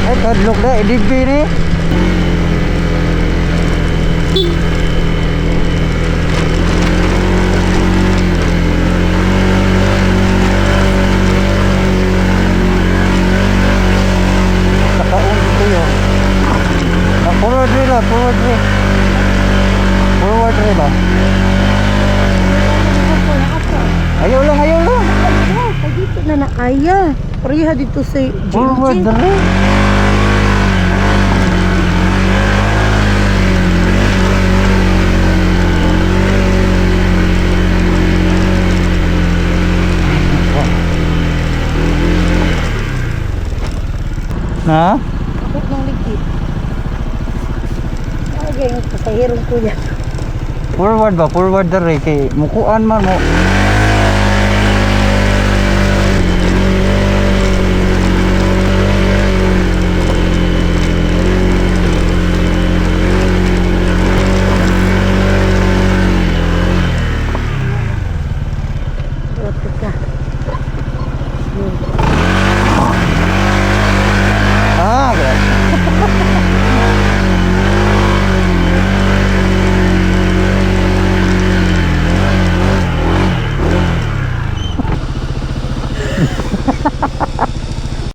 Ay, kadlok na, EDB ni. Nakaon dito yun. Ah, forward rin lang, forward rin. Forward rin ba? Ayaw lang, ayaw lang. Ay, dito na naaya. Pareha dito sa Forward GMG. rin. Na? Ako ng ligid. Ay, ganyan pasahero kuya. Forward ba? Forward dere kay mukuan man mo.